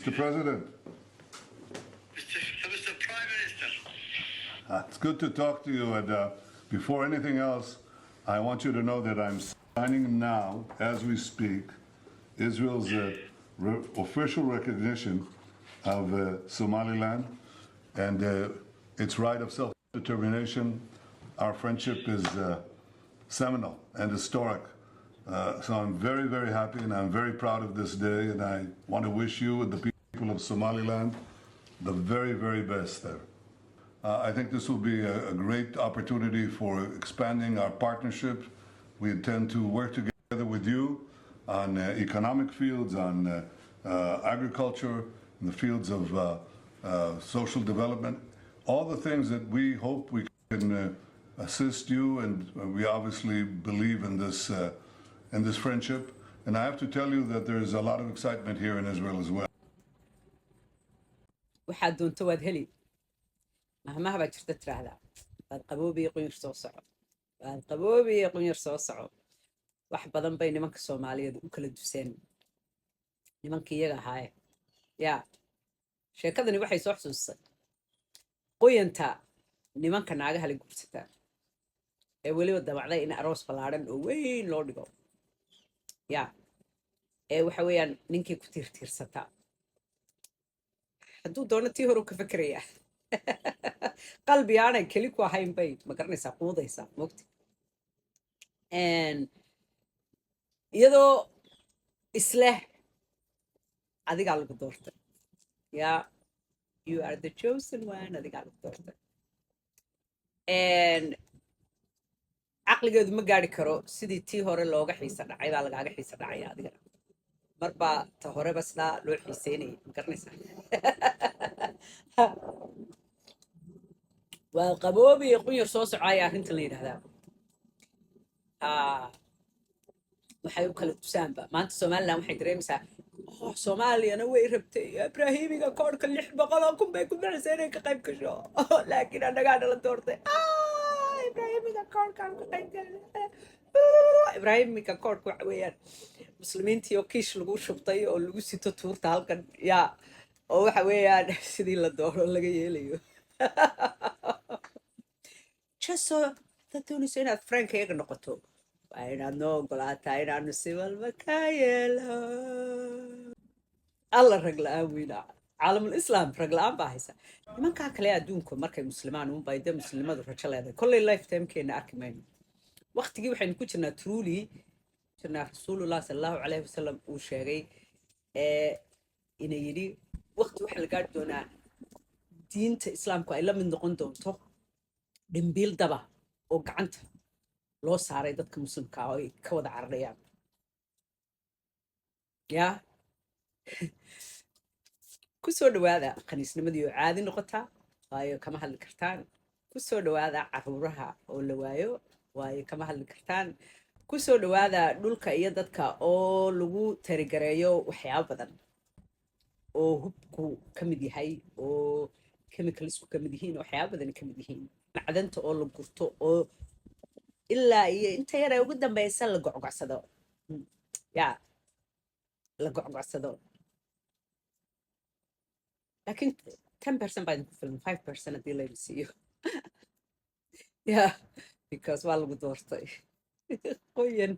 Mr. President, Mr. Prime Minister. It's good to talk to you. And before anything else, I want you to know that I'm signing now, as we speak, Israel's official recognition of Somaliland and its right of self determination. Our friendship is seminal and historic. So I'm very, very happy and I'm very proud of this day. And I want to wish you and the people of Somaliland the very, very best there. I think this will be a great opportunity for expanding our partnership. We intend to work together with you on economic fields, on agriculture, in the fields of social development, all the things that we hope we can assist you, and we obviously believe in this friendship. And I have to tell you that there is a lot of excitement here in Israel as well. Waxaad doonto waad heli. Mahmaha baa jirta tiraahdaa, "Waad qaboobiye, qunyar soo soco. Waad qaboobiye, qunyar soo soco." Wax badan bay nimanka Soomaaliyeed u kala duseen nimankii iyaga ahaaye. Yaa sheekadani waxay soo xusuusisay qoyanta nimanka naagaha la guursataa ee weliba dabacday in aroos ballaadhan oo weyn loo dhigo, yaa ee waxa weeyaan ninkii ku tiirtiirsataa, hadduu doono tii hore u ka fekerayaa, qalbi aanay keli ku ahayn bay, ma garanaysaa, quudaysaa mogta. Iyadoo isleh adigaa lagu doortay, yaa, you are the chosen one, adigaa lagu doortay. Caqligeedu ma gaari karo sidii tii hore looga xiisa dhacay baa lagaaga xiisa dhacaya adigana. Marbaa ta horeba sidaa loo xiiseynayay, ma garanaysaa? Waa qaboobiye, qunyar soo socaya arrintan la yidhahdaa. Ah, waxay u kala tusaanba maanta Somaliland waxay dareemaysaa, oh, Soomaaliyana way rabtay Ibraahimiga koodhka 600,000 bay ku bixisay inay ka qayb gasho, laakiin annagaa nala doortay. Ah, Ibraahimiga koodhkaan ka qayb galnay. Ibraahimiga koodhka waxa weeyaan muslimiintii oo kiish lagu shubtay oo lagu sito tuurta halkan, yaa, oo waxa weeyaan sidii la doono laga yeelayo. Just so hadaad doonayso inaad friendkayaga noqoto, waa inaad noo ogolaataa inaanu si walba ka yeelo. Alla, rag la-aan weyna caalamul Islaam, rag la-aan baa haysa nimankaa kale adduunku markay muslimaan uunbay dee muslimadu rajo leedahay. Kolley lifetimekeena arki mayno. Waqtigii waxaynu ku jirnaa, truly jirnaa, Rasuulullah sala Allahu calayhi wasalam uu sheegay ee ina yidhi waqti waxaa la gaari doonaa diinta Islaamku ay la mid noqon doonto dhimbiil daba oo gacanta loo saaray dadka muslimka ah oo ay ka wada cararayaan. Yaa ku soo dhawaada khaniisnimadii oo caadi noqotaa, waayo kama hadli kartaan. Ku soo dhawaada caruuraha oo la waayo, waayo kama hadli kartaan. Ku soo dhawaada dhulka iyo dadka oo lagu tarigareeyo waxyaabo badan oo hubku ka mid yahay, oo chemicalsku ka mid yihiin, waxyaabo badani ka mid yihiin, macdanta oo la gurto oo ilaa iyo inta yar ee ugu dambeysa la gocgocsado. Ya la gocgocsado, laakiin 10% baa idinku filan, 5% haddii layna siiyo, yeah, because waa lagu doortay qoyan.